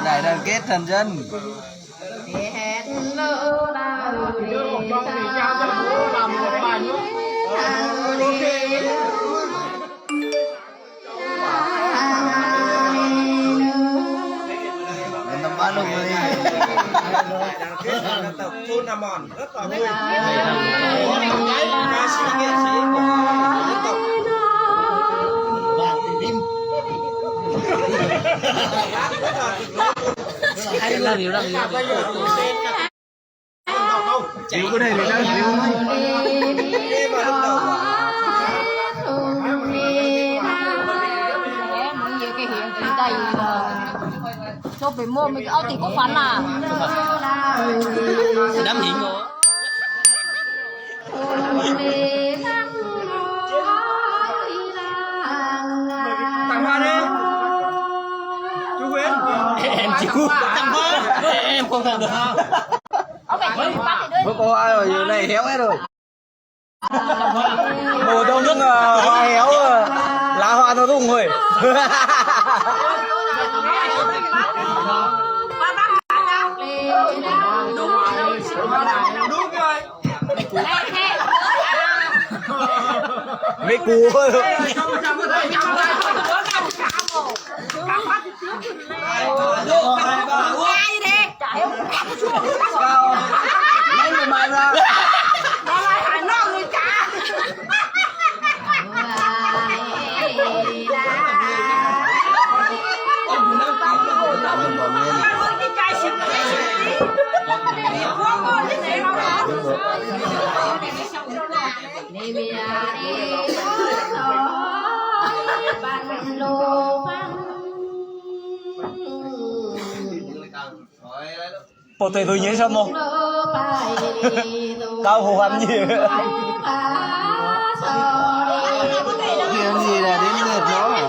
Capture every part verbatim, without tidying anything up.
Đại đoàn kết toàn dân. Cho bé mua mấy cái ao tỉ có phán à. Đám hính rồi. Tặng hoa đi. Chú Nguyễn. Em chỉ cú tặng hoa. Em không tặng được hoa. Bố có ai ở dưới này héo hết rồi. Mùa đông, ờ, hoa héo, ờ, lá hoa nó rụng rồi. Mấy cú. Bộ tụi tôi nhớ sao không? Tao hù hẳn gì? Chuyện gì là đến lượt nó à?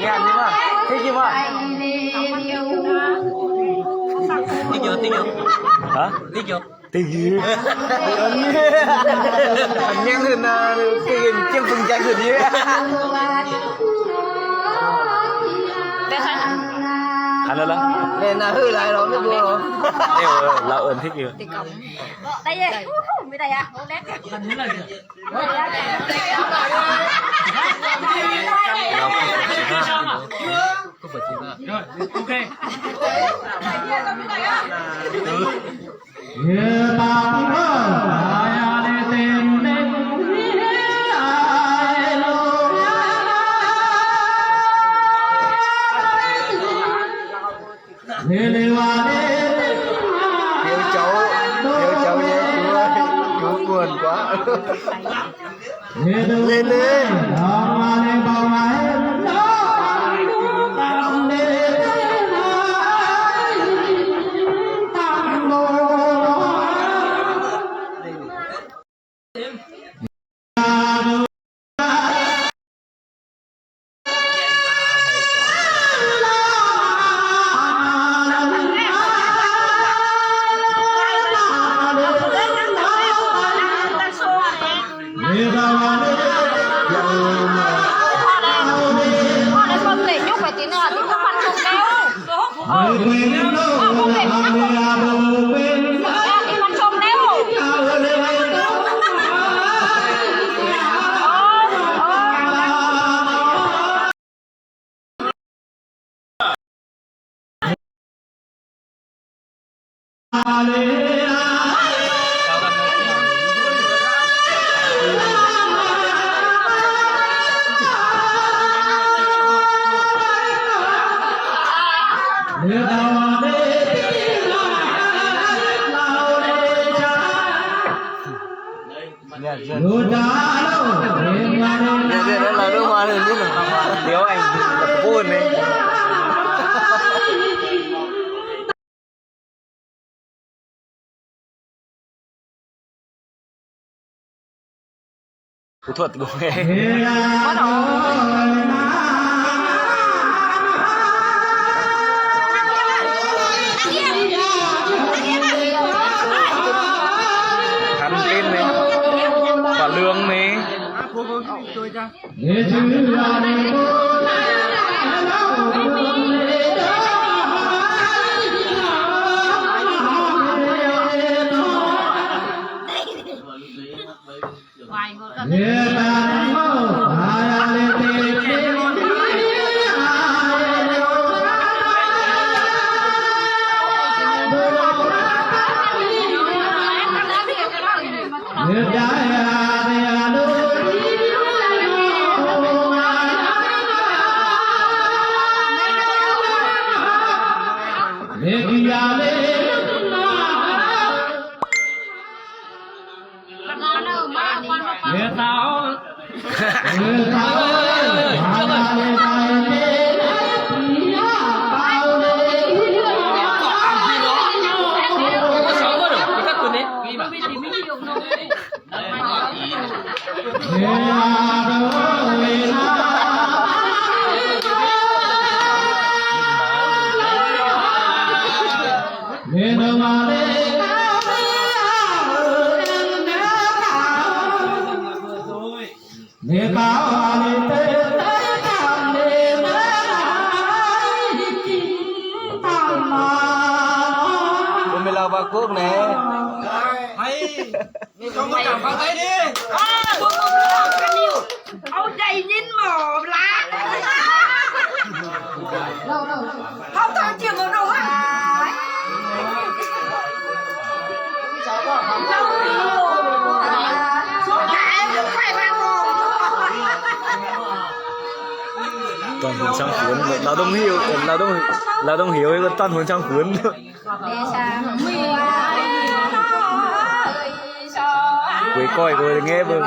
Nghe gì mà? Thích gì mà? Thích chưa, thích chưa? Hả? Thích chưa? Thích gì? Anh nhắn hơn, à, cái game chiếc phương trắng rồi gì? Hả, nó lắm. Nên là hư lại rồi, nó buồn rồi. Ê, ờ, là ơn thích gì? Đây, đây, đây, à, không lẽ. Rồi, ok. Hiếu cháu, hiếu cháu nhé, chú ơi, chú buồn quá. Lên đi. Kỹ thuật của em. Thắng Tín này, Bảo Lương này. Ủa, mày lau ba cuốc nè. Hay. Mày không có cảm pháo tay đi. Ơ, ôi, ôi, ôi, ôi, ôi, ôi, nhìn mỏ lá. Không thở chiều màu nâu hả? Toàn huyện Sang Phướn, Lao Đông Hiếu, Lao Đông, Lao Đông Hiếu, toàn huyện Sang Phướn. Quay coi coi nghe bơ.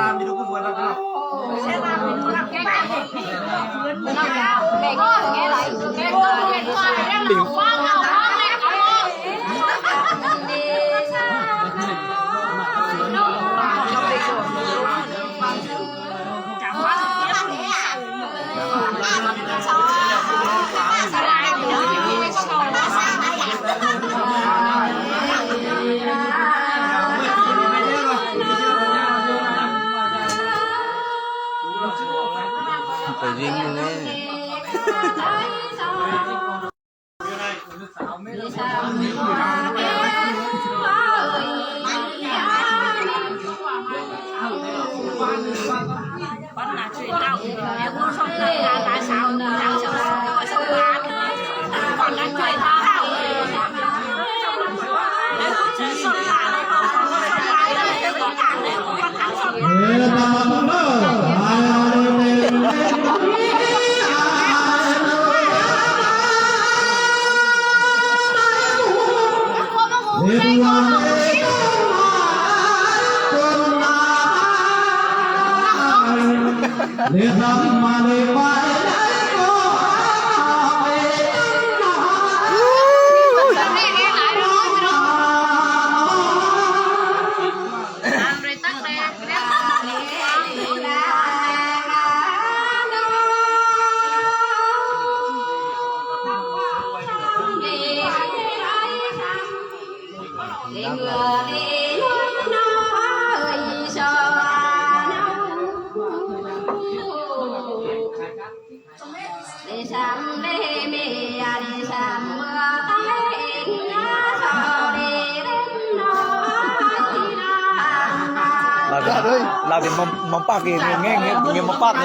Lau dem mâm, mâm pâk, nghe, nghe, nghe mâm pâk.